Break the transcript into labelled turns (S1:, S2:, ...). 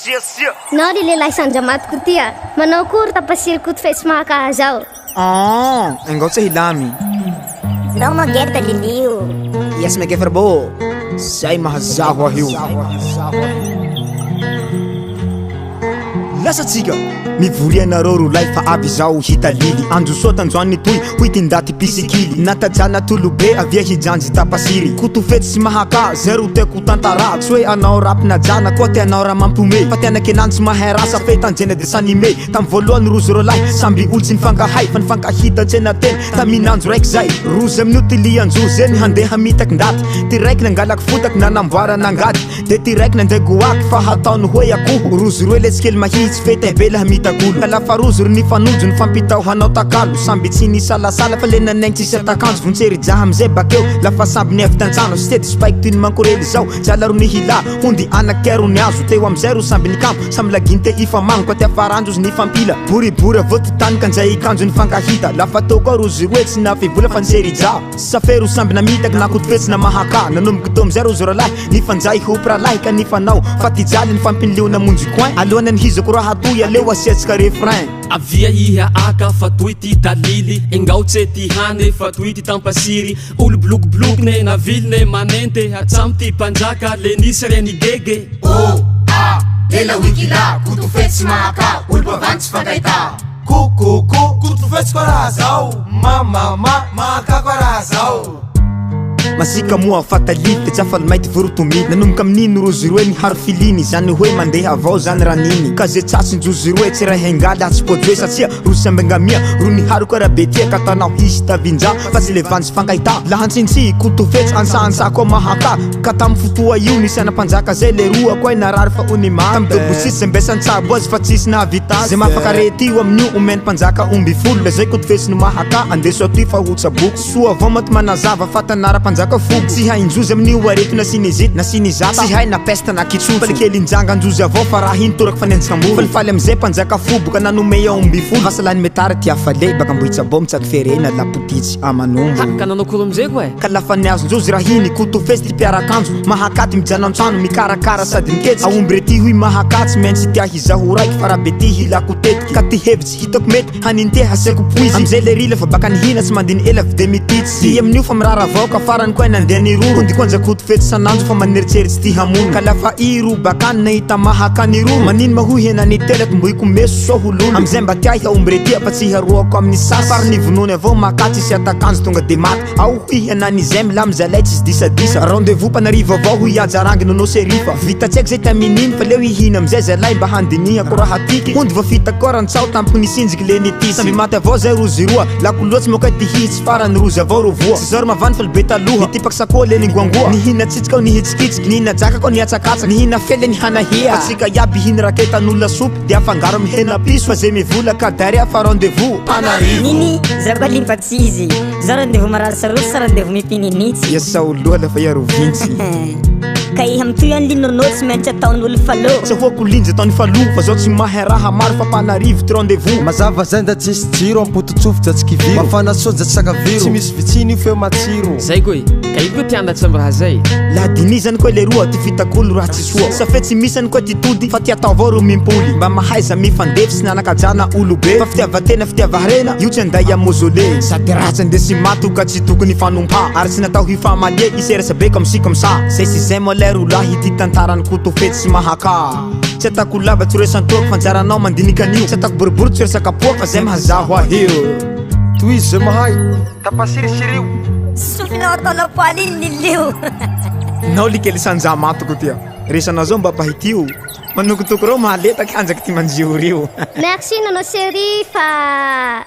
S1: Sia sia.
S2: Nao ry lehilahy sandramatiko ty a! Manao akory tapasiry kotofetsy mahaka zao.
S3: Aah, engao tsy hilamy.
S4: Ndao mageta lilio.
S3: Yes my gaffer bo. Zay mahazaho ahy io. Lasa tsika. Mivoria nareo rolahy fa avy izaho hitalily. Andro soa tanjoany toy hoy ty ndaty mpisikily. Natajana tolobe avia hijanjy tapasiry. Kotofetsy sy mahaka zay ro tiako tantara. Tsy hoe anao rap najana koa te anao raha mampiomehy. Fa tena kenany tsy mahay rasa fe tanjena dessin animé. Tam voalohany rozy roalahy samby olo tsy nifankahay fa nifankahita antsena teny tamin'andro raiky zay. Rozy amin'io ty lian-jo zeny handeha hamitaky ndaty. Ty raiky nangalaky fotaky nanamboarana angady de ty raiky nandeha goaky fa hataony hoe akoho. Rozy roe letsy kely mahitsy fe tay be laha mitaky olo. Ka lafa rozy ro nifanojo nifampitao hanao takalo samby tsy nisalasala fa le nanaigny tsisy atakanjo. Vonjery jaha amizay bakeo lafa samby niavy tantsano sy tedy spike toy ny mankorely zao. Jala ro nihila hondy anakay ro niazo teo amizay ro samby nikamo samy laginte ifamango ka ty afaranjo izy nifampila. Boribory avao ty tany ka njay hikanjo nifankahita lafa teo koa rozy roe tsy nafivola fa nisery ja. Safe ro samby namitaky na kotofetsy na mahaka. Nanomboka teo amizay rozy roalahy nifanjay ho mpirahalahy ka nifanao fa ty jaly nifampinilio namonjy coin. Alohan'ny anihizako raha toy aleo asiatsika refrain.
S5: Avia iha aka fa toy ty talily. Engaotse ty hane fa toy ty tampasiry. Olo bilokibilokine naviline manente. Hatsamy ty mpanjaka le nisy reny gege.
S6: O A ela wikila kotofetsy mahaka olo bavany tsy fankahita.
S7: Ko ko ko kotofetsy koa raha zao. Ma ma ma mahaka koa raha zao.
S3: Masika moa fatalily de tsy afaly mainty vorotomily. Nanomboka amin'iny rozy roe niharo filiny. Zany hoe mandeha avao zany raha niny. Ka ze tsatsin-jozy roe tsy raha hengaly atsy pojoe. Satria rozy samby angamia ro niharo koa raha be tia. Ka tanao hisy tavinja fa tsy le vanjy fankahita. Lahantsintsi kotofetsy ansa-ansa koa mahaka. Ka tamy fotoa io nisy ana-mpanjaka zay le roa koa narary fa ony maty. Tamy dobosisy zay mbesan-tsabo azy fa tsisy nahavita azy. Zay mahafaka arety io amin'io omeny mpanjaka omby folo. Le zay kotofetsy no mahaka andeso aty fa ho tsaboko. Soa avao maty manazava fa tanara mpanjaka foko. Tsy hain-jozy amin'io aretina sinezity na sinizata. Tsy hay na peste na kitsotso. Fa le kely injangan-jozy avao fa raha iny toraka fanenjikam-boro. Falifaly amizay mpanjaka fobo ka nanome aomby folo. Vasalany metara ty hafale baka Ambohitsabo mitsaky ferena lapotitsy amanombo.
S5: Ha, ka nanao koro amizay koa e.
S3: Ka lafa niazon-jozy raha iny kotofesy ty mpiarakanjo. Mahakaty mijano an-trano mikarakara sady miketsiky. Aomby re ty hoy mahakatsy maintsy tia hizaho raiky fa raha be ty hilako tetiky. Ka ty hevitsy hitako mety haninte hasiako poizy. Amizay le ry lafa baka nihina tsy mandiny ela vde mititsy. Ty amin'io fa mirara avao ka farany koa nandeha niroro. Hondy koa njakoto fetsy sanandro fa maneritseritsy ty hamono. Ka lafa i ro bakany nahita mahaka niroro. Manino ma hoy hena nitelaky mbohiko meso so ho lolo. Amizay mba tiahy aomby re tia fa tsy hiharoako amin'ny sasy. Fary nivonony avao maka tsisy atakanjo tonga de maty. Ao hoy hena nizay milamy zalay tsisy disadisa. Rendez-vous mpanarivo avao hoy ajarangy nono serifa. Vita tsy haiko zay tamin'iny fa leo hihina amizay zalay mba handinihako raha tiky. Hondy vao fita koa rantsao tampoky nisinjiky le nitisy. Samby maty avao zay rozy roa. Lako loatsy moka ty hitsy farany rozy avao ro voa. Tsy zao ro mavany fa le be taloha. Nitipaky sakoa le ningoangoa. Nihina tsitsiky aho nihitsikitsiky. Nihina jaka koa nihatsakatsaka. Nihina fe le nihanahia. Fa tsika iaby hihina raketan'olo lasopy de afangaro amy hena piso. Fa zay mivola ka darea fa rendez-vous mpanarivo.
S4: Nini, za koa limpa tsy izy. Za rendez-vous marary sarotry sa rendez-vous mipininitsy.
S3: Iasao loha lafa iaro vintsy.
S4: Ka iha mitohy any linono tsy maintsy ataon'olo falo.
S3: Tsy ahoako linjy ataony falo fa zao tsy mahay raha maro fa mpanarivo ty rendez-vous.
S7: Mazava zay nda tsisy jiro ampototsofo ja tsy kiviro. Mafana soa ja tsy sakaviro. Tsy misy vitsiny io feo matsiro.
S5: Zay koa e, ka ino koa tiandatsy amy raha zay?
S3: Laha dinizany koa le roa ty fitak'olo raha tsy soa. Sa fe tsy misy any koa ty tody fa ty atao avao ro mimpoly. Mba mahaiza mifandefy sy nanakajana olo be. Fa fitiavatena fitiavarena io tsy anday amy mausolée. Sady ratsy andesy maty ka tsy tokony hifanompa. Ary tsy natao hifamalie hiserasa be comme ci comme ça. Zay sy zay moa lay rolahy ty tantarany kotofetsy sy mahaka. Tsy atako lava tsy resan-toaka fa anjaranao mandinika an'io. Tsy atako boribory tsy resaka poaka fa zay mahazaho ahy io.
S7: Tohizo zay mahay. Tapasirisiriho.
S4: Sofinao ataonao poaly iny lilio.
S3: Nao likely sanjamatoko tia. Resanao zao mba pahitio. Manokotoko reo mahaletaky hanjaky ty manjio rio.
S2: Merci nono série fa.